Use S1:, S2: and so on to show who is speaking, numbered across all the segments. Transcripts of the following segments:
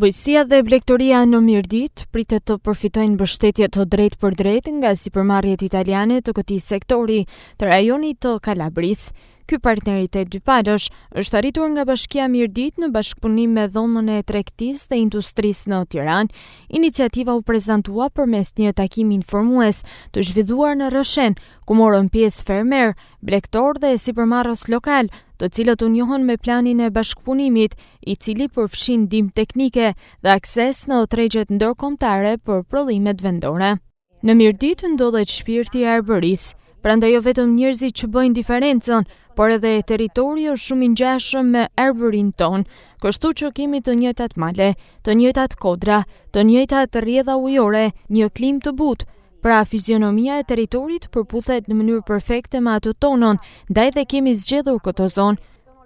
S1: Bujqësia dhe blegtoria në Mirditë pritet të përfitojnë mbështetje të drejtpërdrejtë nga sipërmarrjet italiane të këtij sektori të rajonit të Kalabrisë. Ky partneritet dypalësh është arritur nga Bashkia Mirditë në bashkëpunim me Dhomën e Tregtisë dhe Industrisë në Tiranë. Iniciativa u prezantua përmes një takimi informues të zhvilluar në Rrëshen, ku morën pjesë fermerë, blegtorë dhe sipërmarrës lokalë, të cilët u njohën me planin e bashkëpunimit, i cili përfshin ndihmë teknike dhe akses në tregjet ndërkombëtare për prodhimet vendore. Në Mirditë ndodhet shpirti i Arbërisë, prandaj jo vetëm njerëzit që bëjnë diferencën, por edhe territori është shumë i ngjashëm me Arbërinë tonë, kështu që kemi të njëjtat male, të njëjtat kodra, të njëjtat rrjedha ujore, një klimë të butë, Pra, fizionomia e territorit përputhet në mënyrë perfekte me atë tonën, ndaj dhe kemi zgjedhur këtë zonë.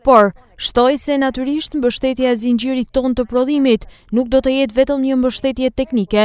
S1: Por, shtoi se natyrisht mbështetja e zinxhirit tonë të prodhimit nuk do të jetë vetëm një mbështetje teknike,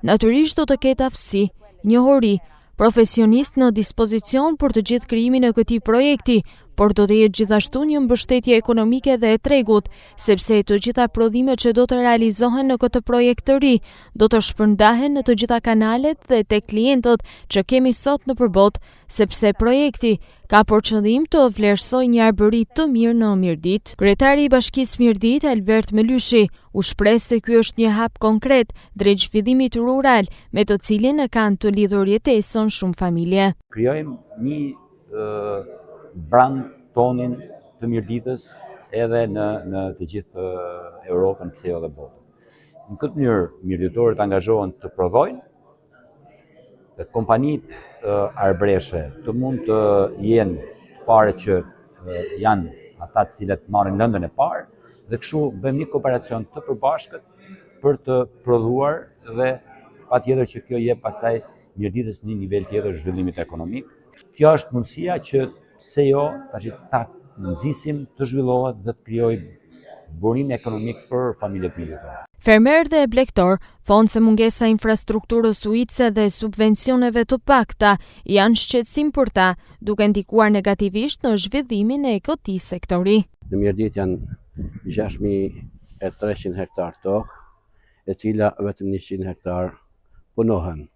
S1: natyrisht do të ketë aftësi, njohuri, profesionistë në dispozicion për të gjithë krijimin e këtij projekti, por do të jetë gjithashtu një mbështetje ekonomike dhe e tregut, sepse të gjitha prodhimet që do të realizohen në këtë projekt të ri, do të shpërndahen në të gjitha kanalet dhe tek klientët që kemi sot nëpër botë, sepse projekti ka për qëllim të vlerësojë një Arbëri të mirë në Mirditë. Kryetari i Bashkisë Mirditë, Albert Mëlyshi, u shpreh se ky është një hap konkret drejt zhvillimit rural, me të cilin e kanë të lidhur jetesën shumë familje.
S2: Krijojmë një brand tonin të Mirditës edhe në në të gjithë Europën, pse jo dhe botën. Në këtë mënyrë mirditorët angazhohen të prodhojnë dhe kompanitë arbreshe të mund të jenë të parët që janë ata të cilët marrin lëndën e parë dhe kështu bëjmë një kooperacion të përbashkët për të prodhuar dhe patjetër që kjo jep pastaj Mirditës një nivel tjetër zhvillimit ekonomik. Kjo është mundësia që pse jo tash ta nxisim të zhvillohet dhe të krijojë burim ekonomik për familjet mirditore.
S1: Fermerë dhe blegtorë thonë se mungesa e infrastrukturës ujitëse dhe subvencioneve të pakta janë shqetësim për ta, duke ndikuar negativisht në zhvillimin e këtij sektori.
S3: Në Mirditë janë 6300 hektar tokë, e cila vetëm 100 hektar punohen.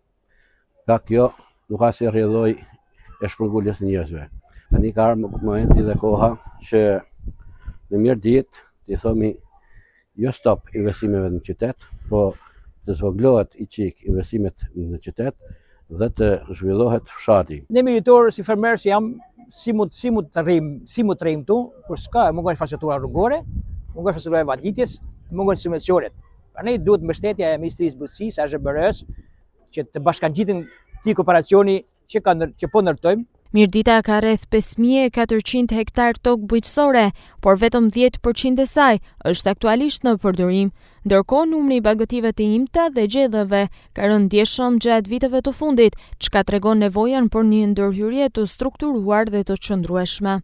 S3: Nga kjo nuk ka si rrjedhojë e shpërnguljes së njerëzve. Tani ka ardhur momenti dhe koha që në Mirditë t'i thomi jo stop investimeve në qytet, po të zvogëlohet i çik investimet në qytet dhe të zhvillohet fshati.
S4: Ne mirditorë si fermerë si jam, si mund si mund të rrim, si mund të rrim këtu, kur s'ka mungon infrastruktura rrugore, mungon infrastruktura e vaditjes, mungon subvencionet. Prandaj duhet mbështetja e Ministrisë Bujqësisë, AZHBR-së, që të bashkangjiten këtij kooperacioni që ka që po ndërtojmë.
S1: Mirdita ka rreth 5400 hektar tokë bujqësore, por vetëm 10% e saj është aktualisht në përdorim. Ndërkohë, numri i bagëtive të imta dhe gjedhëve ka rënë ndjeshëm gjatë viteve të fundit, çka tregon nevojën për një ndërhyrje të strukturuar dhe të qëndrueshme.